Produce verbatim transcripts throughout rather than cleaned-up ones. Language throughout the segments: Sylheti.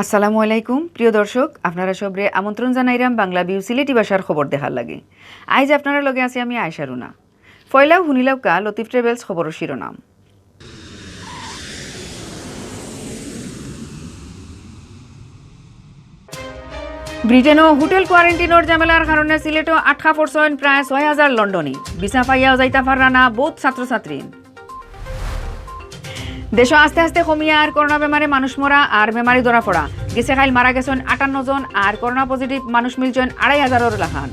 আসসালামু আলাইকুম প্রিয় দর্শক, আপনারা সবরে আমন্ত্রণ জানাইরাম বাংলা ভিউ সিলেটি ভাষার খবর দেখার লাগি। আইজ আপনারার লগে আছি আমি আয়েশা রুনা। পয়লাউ হুনিলাউক্কা লতিফ ট্রাভেলস খবরর শিরোনাম। ব্রিটেনো হোটেল কোয়ারেন্টিনর ঝামেলার কারণে সিলেটো আটকা পড়ছইন প্রায় ছয় হাজার লন্ডনি। ভিসা পাইয়াও যাইতা পাররা না বউত ছাত্রছাত্রী। দেশো আস্তে আস্তে কমিয়া আর করোনা বেমারে মানুষ মরা আর বেমারি ধরা পড়া। গেছে কাইল মারা গেছইন আটান্ন জন আর করোনা পজিটিভ মানুষ মিলছইন আড়াই হাজারর লাখান।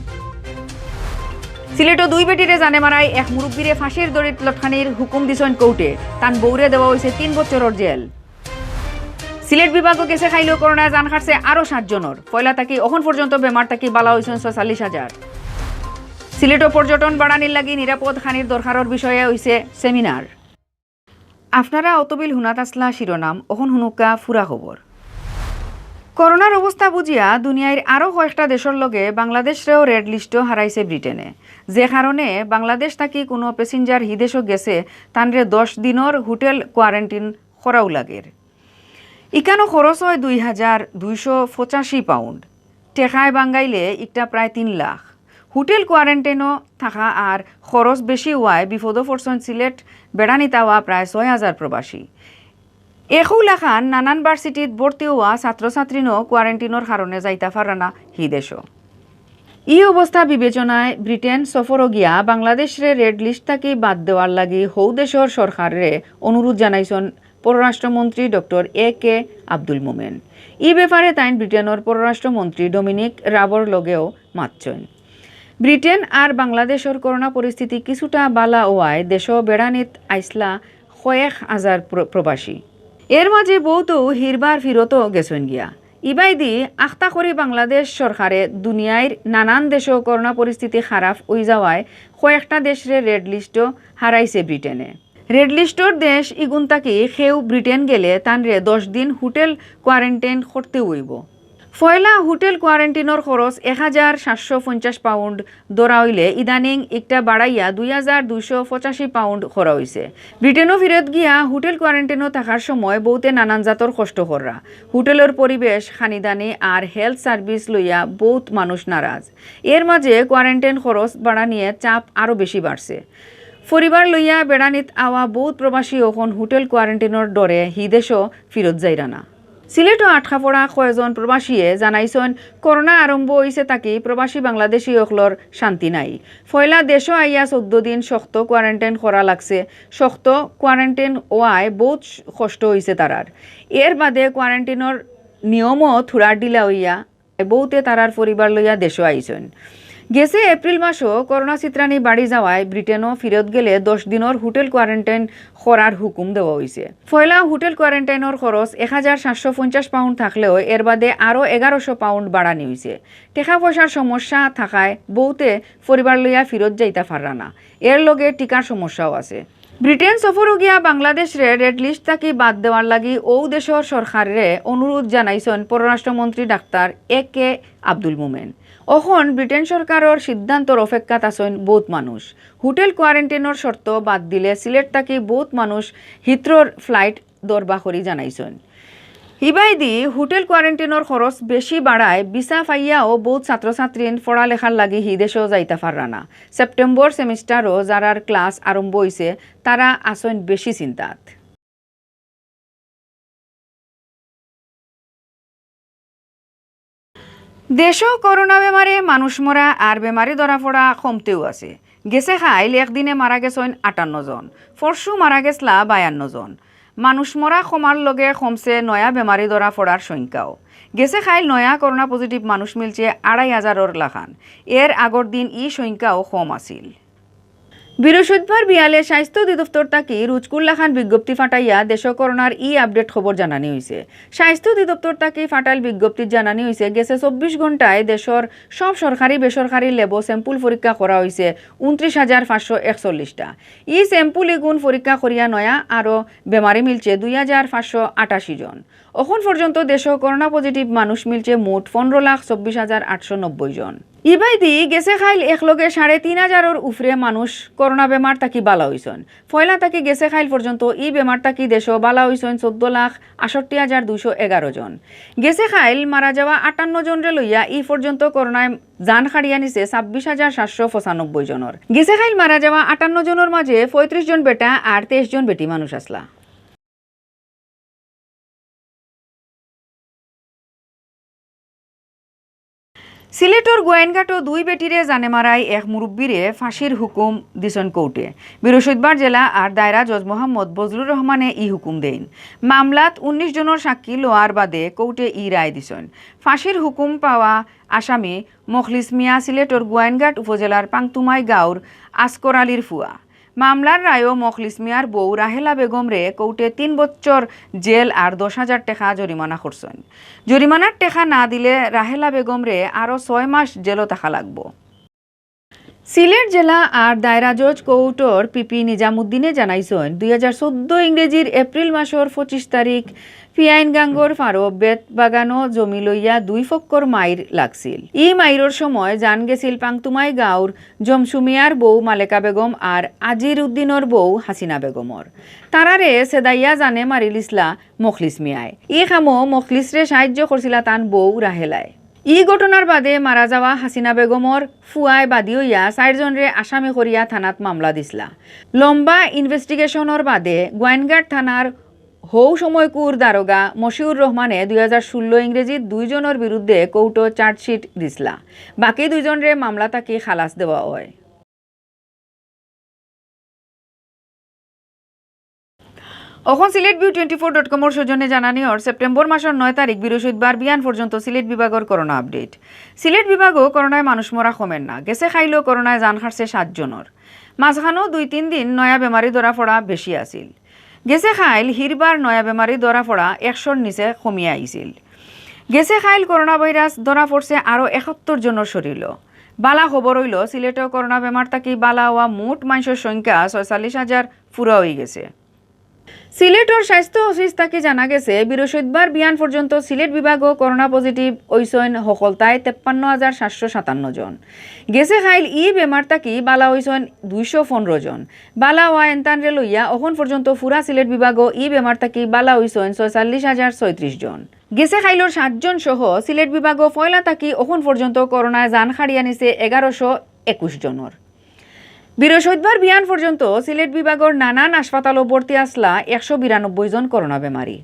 সিলেটো দুই বেটিরে জানে মারাই এক মুরব্বিরে ফাঁসির দড়িত লটকানির হুকুম দিছইন কোর্টে। তান বউরে দেওয়া অইছে তিন বছরর জেল। সিলেট বিভাগো গেছে কাইলো করোনায় জান কাটছে আরো সাত জনর। পয়লা থাকি অখন পর্যন্ত বেমার থাকি বালা অইছইন ছয়চল্লিশ হাজার। সিলেটো পর্যটন বাড়ানির লাগি নিরাপদ খানির দরকারর বিষয়ে অইছে সেমিনার। আপনারা অতবিল হুনাত আছলা শিরোনাম, অখন হুনুক্কা ফুরা খবর। করোনার অবস্থা বুঝিয়া দুনিয়ার আরো কয়েকটা দেশর লগে বাংলাদেশরেও রেড লিস্টো হারাইছে ব্রিটেনে, যে কারণে বাংলাদেশ থাকি কোনো প্যাসেঞ্জার হিদেশো গেছে তানরে দশ দিনর হোটেল কোয়ারেন্টিন করাউ লাগের। ইকানো খরচ অয় দুই হাজার দুইশো পঁচাশি পাউন্ড, টেকায় বাঙ্গাইলে ইকটা প্রায় তিন লাখ। হোটেল কোয়ারেন্টাইনো থাকা আর খরচ বেশি অওয়ায় বিপদো পড়ছইন সিলেট বেড়ানিত আওয়া প্রায় ছয় হাজার প্রবাসী। একউ লাখান নানান ভার্সিটিত ভর্তি অওয়া ছাত্রছাত্রীনও কোয়ারেন্টিনর কারণে যাইতা পাররা না হিদেশো। ই অবস্থা বিবেচনায় ব্রিটেন সফরো গিয়া বাংলাদেশরে রেড লিস্ট থাকি বাদ দেওয়ার লাগি হউ দেশর সরকাররে অনুরোধ জানাইছইন পররাষ্ট্রমন্ত্রী ডক্টর এ কে আব্দুল মোমেন। ই ব্যাপারে তাইন ব্রিটেনর পররাষ্ট্রমন্ত্রী ডমিনিক রাবর লগেও মাতছইন। ব্রিটেন আর বাংলাদেশর করোনা পরিস্থিতি কিছুটা বালা অওয়ায় দেশো বেড়ানিত আইছলা কয়েক হাজার প্র-, প্রবাসী। এর মাঝে বউতউ হিরবার ফিরতও গেছইন গিয়া। ইবায়দি আখতা করি বাংলাদেশ সরকারে দুনিয়ার নানান দেশো করোনা পরিস্থিতি খারাপ অই যাওয়ায় কয়েকটা দেশরে রেড লিস্টো হারাইছে ব্রিটেনে। রেড লিস্টর দেশ ইগুন থাকি কেউ ব্রিটেন গেলে তানরে দশ দিন হোটেল কোয়ারেন্টাইন করতে অইবো। পয়লা হোটেল কোয়ারেন্টিনর খরচ এক হাজার সাতশো পঞ্চাশ পাউন্ড ধরা অইলে ইদানিং ইকটা বাড়াইয়া দুই হাজার দুইশো পঁচাশি পাউন্ড করা অইছে। ব্রিটেনো ফিরত গিয়া হোটেল কোয়ারেন্টিনো থাকার সময় বউতে নানান জাতর কষ্ট কররা। হোটেলর পরিবেশ, খানিদানি আর হেলথ সার্ভিস লইয়া বউত মানুষ নারাজ। এর মাঝে কোয়ারেন্টাইন খরচ বাড়ানিয়ে চাপ আরো বেশি বাড়ছে। পরিবার লইয়া বেড়ানিত আওয়া বউত প্রবাসী অখন হোটেল কোয়ারেন্টিনর ডরে হিদেশো ফিরত যাইরা না। সিলেটো আটকা পড়া কয়জন প্রবাসীয়ে জানাইছইন, করোনা আরম্ভ অইছে থাকি প্রবাসী বাংলাদেশি অকলর শান্তি নাই। পয়লা দেশো আইয়া চৌদ্দ দিন শক্ত কোয়ারেন্টাইন করা লাগছে। শক্ত কোয়ারেন্টাইন অওয়ায় বউত কষ্ট অইছে তারার। এর বাদে কোয়ারেন্টিনর নিয়মও থুড়া ঢিলা অইয়া বউতে তারার পরিবার লইয়া দেশো আইছইন। গেছে এপ্রিল মাসো করোনা ছিতরানি বাড়ি যাওয়ায় ব্রিটেনো ফিরত গেলে দশ দিনর হোটেল কোয়ারেন্টাইন করার হুকুম দেওয়া অইছে। পয়লা হোটেল কোয়ারেন্টাইনর খরচ এক হাজার সাতশো পঞ্চাশ পাউন্ড থাকলেও এর বাদে আরো এগারোশো পাউন্ড বাড়ানি অইছে। টেকা পয়সার সমস্যা থাকায় বউতে পরিবার লইয়া ফিরত যাইতা পাররা না। এর লগে টিকার সমস্যাও আছে। ব্রিটেন সফরো গিয়া বাংলাদেশরে রেড লিস্ট থাকি বাদ দেওয়ার লাগি অউ দেশর সরকাররে অনুরোধ জানাইছইন পররাষ্ট্রমন্ত্রী ডাক্তার এ কে আব্দুল মোমেন। অখন ব্রিটেন সরকারর সিদ্ধান্তর অপেক্ষাত আছইন বউত মানুষ। হোটেল কোয়ারেন্টিনর শর্ত বাদ দিলে সিলেট থাকি বউত মানুষ হিথ্রোর ফ্লাইট ধরবা করি জানাইছইন। হিবায়দি হোটেল কোয়ারেন্টিনর খরচ বেশি বাড়ায় ভিসা পাইয়াও বউত ছাত্রছাত্রীন পড়ালেখার লাগি হিদেশো যাইতা পাররা না। সেপ্টেম্বর সেমিস্টারো যারার ক্লাস আরম্ভ অইছে, তারা আছইন বেশি চিন্তাত। দেশো করোনা বেমারে মানুষ মরা আর বেমারি ধরা পড়া কমতেউ আছে। গেছে কাইল একদিনে মারা গেছইন আটান্ন জন, পরশু মারা গেছলা বায়ান্ন জন। মানুষ মরা কমার লগে কমছে নয়া বেমারি ধরা পড়ার সংখ্যাও। গেছে কাইল নয়া করোনা পজিটিভ মানুষ মিলছে আড়াই হাজারর লাখান। এর আগর দিন ই সংখ্যাও কম আছিল। বৃহস্পতিবার বিয়ালে স্বাস্থ্য অধিদপ্তর থাকি রুজকুর লাখান বিজ্ঞপ্তি ফাটাইয়া দেশো করোনার ই আপডেট খবর জানানি অইছে। স্বাস্থ্য অধিদপ্তর থাকি ফাটাইল বিজ্ঞপ্তিত জানানি অইছে, গেছে চব্বিশ ঘন্টায় দেশর সব সরকারি বেসরকারি ল্যাবো স্যাম্পল পরীক্ষা করা অইছে ঊনত্রিশ হাজার পাঁচশো একচল্লিশটা। ই স্যাম্পল ইগুন পরীক্ষা করিয়া নয়া আরো বেমারি মিলছে দুই হাজার পাঁচশো আটাশি জন। অখন পর্যন্ত দেশো করোনা পজিটিভ মানুষ মিলছে মোট পনেরো লাখ চব্বিশ হাজার আটশো নব্বই জন। ইবায়দি গেছে কাইল একলগে সাড়ে তিন হাজারর উপরে মানুষ করোনা বেমার থাকি বালা অইছইন। পয়লা থাকি গেছে কাইল পর্যন্ত ই বেমার থাকি দেশো বালা অইছইন চৌদ্দ লাখ আটষট্টি হাজার দুইশো এগারো জন। গেছে কাইল মারা যাওয়া আটান্ন জনরে লইয়া ই পর্যন্ত করোনায় জান কাড়িয়া নিছে ছাব্বিশ হাজার সাতশো পঁচানব্বই জনর। গেছে কাইল মারা যাওয়া আটান্ন জনর মাঝে পঁয়ত্রিশ জন বেটা আর তেইশ জন বেটি মানুষ আছলা। সিলেটর গোয়াইনঘাটো দুই বেটিরে জানে মারায় এক মুরব্বিরে ফাঁসির হুকুম দিছইন কোর্টে। বৃহস্পতিবার জেলা আর দায়রা জজ মোহাম্মদ বজলুর রহমানে ই হুকুম দেইন। মামলাত উনিশ জনর সাক্ষী লওয়ার বাদে কোর্টে ই রায় দিছইন। ফাঁসির হুকুম পাওয়া আসামি মখলিস মিয়া সিলেটর গোয়াইনঘাট উপজেলার পাংতুমাই গাঁওর আসকর আলীর ফুয়া। মামলার রায়ো মখলিস মিয়ার বউ রাহেলা বেগমরে কোর্টে তিন বছর জেল আর দশ হাজার টেকা জরিমানা করছইন। জরিমানার টেকা না দিলে রাহেলা বেগমরে আরও ছয় মাস জেলো থাকা লাগবো। সিলেট জেলা আর দায়রা জজ কোর্টর পিপি নিজামুদ্দিনে জানাইছইন, দুই হাজার চৌদ্দ ইংরেজির এপ্রিল মাসর পঁচিশ তারিখ পিয়াইনগাঙ্গর ফারো বেত বাগানো জমি লইয়া দুই ফক্কর মাইর লাগছিল। ই মাইরর সময় জান গেছিল পাংতুমাই গাঁওর জমসু মিয়ার বউ মালেকা বেগম আর আজির উদ্দিনর বউ হাসিনা বেগমর। তারারে সেদাইয়া জানে মারিলিছলা মখলিস মিয়ায়। ই কামো মখলিসরে সাহায্য করছিলা তান বউ রাহেলায়। ই ঘটনার বাদে মারা যাওয়া হাসিনা বেগমর ফুয়ায় বাদী অইয়া চাইরজনরে আসামি করিয়া থানাত মামলা দিছলা। লম্বা ইনভেস্টিগেশনর বাদে গোয়াইনঘাট থানার হউ সময়কুর দারোগা মশিউর রহমানে দুই হাজার ষোলো ইংরেজিত দুইজনর বিরুদ্ধে কোর্টো চার্জশিট দিছলা। বাকি দুইজনরে মামলা থাকি খালাস দেওয়া অয়। অখন Sylhet view twenty four dot কমর সৌজন্যে জানানি অর সেপ্টেম্বর মাসর নয় তারিখ বৃহস্পতিবার বিয়ান পর্যন্ত সিলেট বিভাগর করোনা আপডেট। সিলেট বিভাগও করোনায় মানুষ মরা কমের না। গেছে কাইলও করোনায় জান হারছে সাত জনর। মাঝখানো দুই তিন দিন নয়া বেমারি ধরা পড়া বেশি আছিল। গেছে কাইল হিরবার নয়া বেমারি ধরা পড়া একশোর নিচে কমিয়া আইছিল। গেছে কাইল করোনা ভাইরাস ধরা পড়ছে আরও একাত্তর জনর শরীরও। বালা খবর অইলো, সিলেটও করোনা বেমার থাকি বালা অওয়া মোট মানষর সংখ্যা ছয়চল্লিশ হাজার পুরা অইগেছে। সিলেটর স্বাস্থ্য অফিস থাকি জানা গেছে, বৃহস্পতিবার বিয়ান পর্যন্ত সিলেট বিভাগও করোনা পজিটিভ অইছইন হকলতায় তেপ্পান্ন হাজার সাতশো সাতান্ন জন। গেছে কাইল ই বেমার থাকি বালা অইছইন দুইশো পনেরো জন। বালা অওয়া এনতানরে লইয়া অখন পর্যন্ত পুরা সিলেট বিভাগও ই বেমার থাকি বালা অইছইন ছয়চল্লিশ হাজার ছয়ত্রিশ জন। গেছে কাইলর সাতজন সহ সিলেট বিভাগও পয়লা থাকি অখন পর্যন্ত করোনায় জান কাড়িয়া নিছে এগারোশো একুশ জনর। বৃহস্পতিবার বিয়ান পর্যন্ত সিলেট বিভাগর নানান হাসপাতালও ভর্তি আছলা একশো বিরানব্বই জন করোনা বেমারি।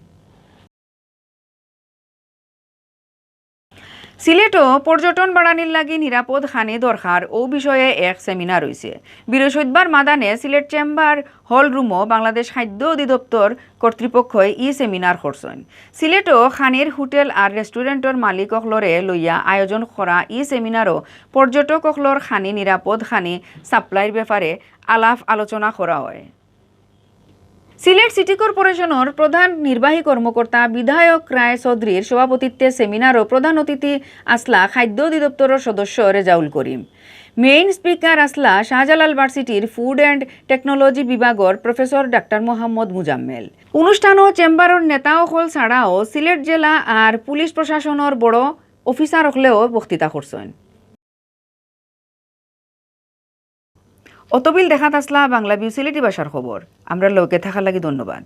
সিলেটও পর্যটন বাড়ানির লাগি নিরাপদ খানি দরকার, অউ বিষয়ে এক সেমিনার অইছে। বৃহস্পতিবার মাদানে সিলেট চেম্বার হল রুমও বাংলাদেশ খাদ্য অধিদপ্তর কর্তৃপক্ষই ই সেমিনার করছইন। সিলেটও খানির হোটেল আর রেস্টুরেন্টর মালিক অকলরে লইয়া আয়োজন করা ই সেমিনারও পর্যটক অকলর খানি নিরাপদ খানি সাপ্লাইর ব্যাপারে আলাপ আলোচনা করা অয়। সিলেট সিটি কর্পোরেশনর প্রধান নির্বাহী কর্মকর্তা বিধায়ক রায় চৌধুরীর সভাপতিত্বে সেমিনারও প্রধান অতিথি আছলা খাদ্য অধিদপ্তরর সদস্য রেজাউল করিম। মেইন স্পিকার আছলা শাহজালাল ভার্সিটির ফুড অ্যান্ড টেকনোলজি বিভাগর প্রফেসর ডাক্তার মোহাম্মদ মুজাম্মেল। অনুষ্ঠানো চেম্বারর নেতা অকল ছাড়াও সিলেট জেলা আর পুলিশ প্রশাসনর বড় অফিসার অকলেও বক্তৃতা করছইন। অতবিল দেখাত আছলা বাংলা ভিউ সিলেটি ভাষার খবর। আমরার লগে থাকার লাগি ধন্যবাদ।